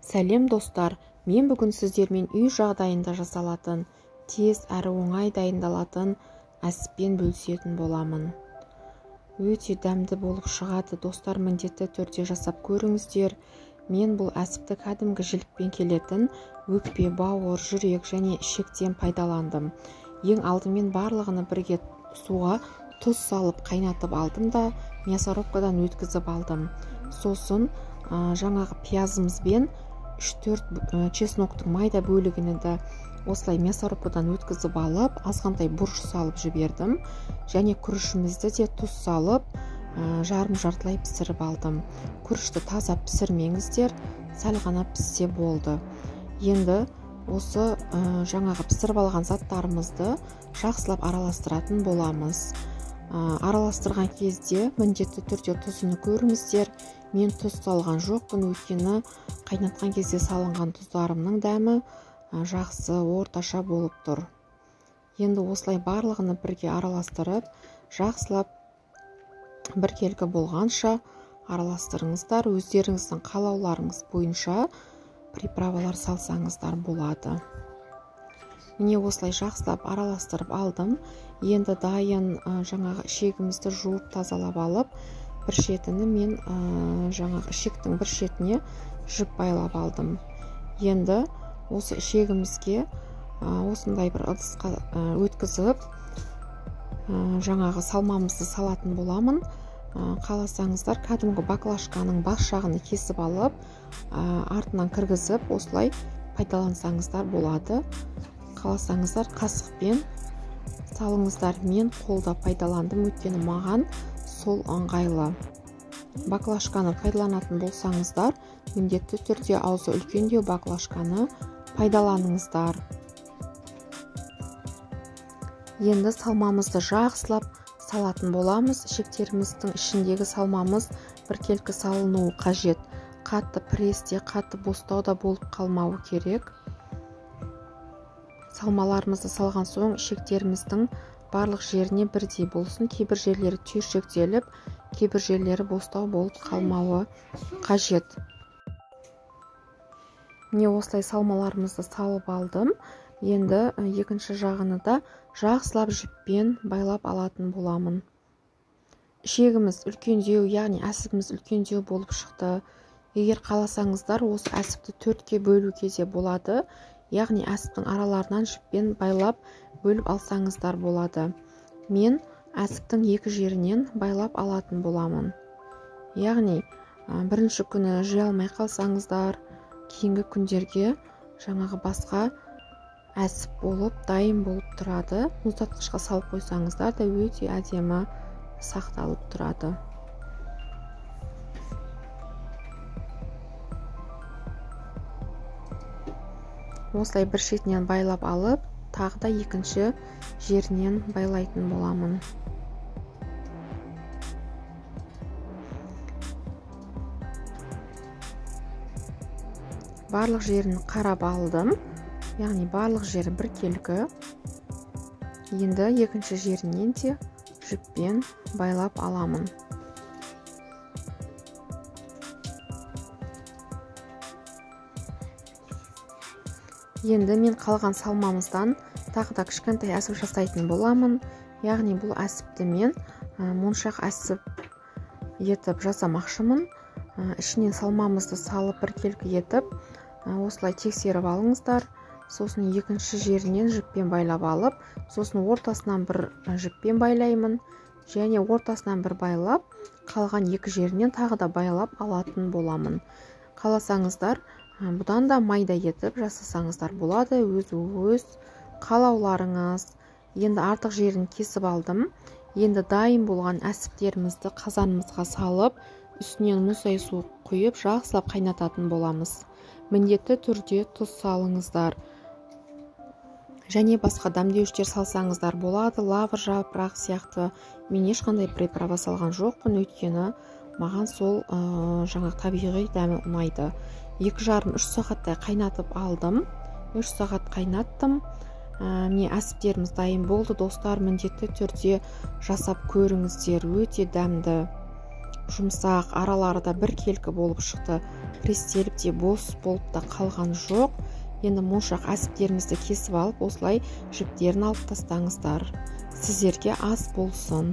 Сәлем достар, мен бүгін сіздермен үй жағдайында жасалатын, тез әрі оңай дайындалатын әспен бөлісетін боламын. Өте дәмді болып шығады, достар, міндетті түрде жасап көріңіздер. Мен бұл әсіпті кәдімгі жілікпен келетін өкпе, бауыр, жүрек және ішектен пайдаландым. Ең алдымен барлығını бірге суға тұз салып қайнатып алдым да мясорубкадан өткізіп алдым. Сосын жаңағы пиязымызбен 3-4 чесноктың майда бөлігini де осылай мясорубкадан өткізіп алып, азғантай бұрыш салып жібердім. Және күрішімізді де тұз салып, жарым жартылай пісіріп алдым. Күрішті таза пісірмеңіздер, сәл ғана піссе болды. Енді осы жаңағы пісіріп алған заттарымызды жақсылап араластыратын боламыз. Араластырған кезде міндетті түрде тұзын көріңіздер. Мен тұз салған жоқпын, өйткені қайнатқан кезде салынған тұздарымның дәмі жақсы, орташа болып тұр. Енді осылай барлығını бірге араластырып, жақсылап біркелкі болғанша араластырыңыздар. Өздеріңіздің қалауларыңыз бойынша приправалар салсаңыздар болады. Міне осылай жақсылап араластырып алдым. Енді дайын жаңағы ішегімізді жуып тазалап алып, бір шетіні мен жаңағы ішектің бір шетіне жіп байлап алдым. Енді осы ішегімізге осындай бір ыдысқа өткізіп, жаңағы салмамызды салатын боламын. Қаласаңыздар кәдімгі баклажканың бас жағын кесіп алып, артынан кіргізіп осылай пайдалансаңыздар болады. Қаласаңыздар қасықпен салыңыздар. Мен қолда пайдаландым, өйткені маған сол ыңғайлы. Баклажканы пайдаланатын болсаңыздар, міндетті түрде аузы үлкендеу баклажканы пайдаланыңыздар. Енді салмамызды жақсылап салатын боламыз. Ішектеріміздің ішіндегі салмамыз біркелкі салынуы қажет. Қатты престе, қатты бостау да болып қалмауы керек. Салмаларымызды салған соң ішектеріміздің барлық жеріне бірдей болсын. Кейбір жерлері түйіршектеліп, кейбір жерлері бостау болып қалмауы қажет. Міне осылай салмаларымызды салып алдым. Енді екінші жағını да жақсылап жіппен байлап алатын боламын. Ішегіміз үлкендеу, яғни әсібіміз үлкендеу болып шықты. Егер қаласаңыздар, осы әсіпті төртке бөлуге де болады. Яғни әсіптің араларынан жіппен байлап бөліп алсаңыздар болады. Мен әсіптің екі жерінен байлап алатын боламын. Яғни бірінші күні жей алмай қалсаңыздар, кейінгі күндерге жаңағы басқа әсіп болып, дайын болып тұрады. Мұздатқышқа салып қойсаңыздар да өте әдемі сақталып тұрады. Осылай бір шетінен байлап алып, тағы да екінші жерінен байлайтын боламын. Барлық жерін қарап алдым. Яғни барлық жері біркелкі. Енді екінші жерінен де жіппен байлап аламын. Енді мен қалған салмамыздан тағы да кішкентай әсіп жасайтын боламын. Яғни бұл әсіпті мен моншақ әсіп етіп жасамақшымын. Ішінен салмамызды салып біркелкі етіп осылай тексеріп алыңыздар. Сосын екінші жерінен жіппен байлап алып, сосын ортасынан бір жіппен байлаймын. Және ортасынан бір байлап, қалған екі жерінен тағы да байлап алатын боламын. Қаласаңыздар, бұдан да майда етіп жасасаңыздар болады, өз қалауларыңыз. Енді артық жерін кесіп алдым. Енді дайын болған әсіптерімізді қазанымызға салып, үстінен мұздай су құйып, жақсылап қайнататын боламыз. Міндетті түрде тұз салыңыздар. Және басқа дәмдеуіштер салсаңыздар болады, лавр жапырақ сияқты. Мен ешқандай приправа салған жоқпын, өйткені маған сол жаңағы табиғи дәмі ұнайды. 2,5-3 сағаттай қайнатып алдым. 3 сағат қайнаттым. Міне әсіптеріміз дайын болды. Достар, міндетті түрде жасап көріңіздер, өте дәмді. Жұмсақ, аралары да біркелкі болып шықты. Престеліп те бос болып та қалған жоқ. Енді моншақ әсіптеріңізді кесіп алып, осылай жіптерін алып тастаңыздар. Сіздерге ас болсын.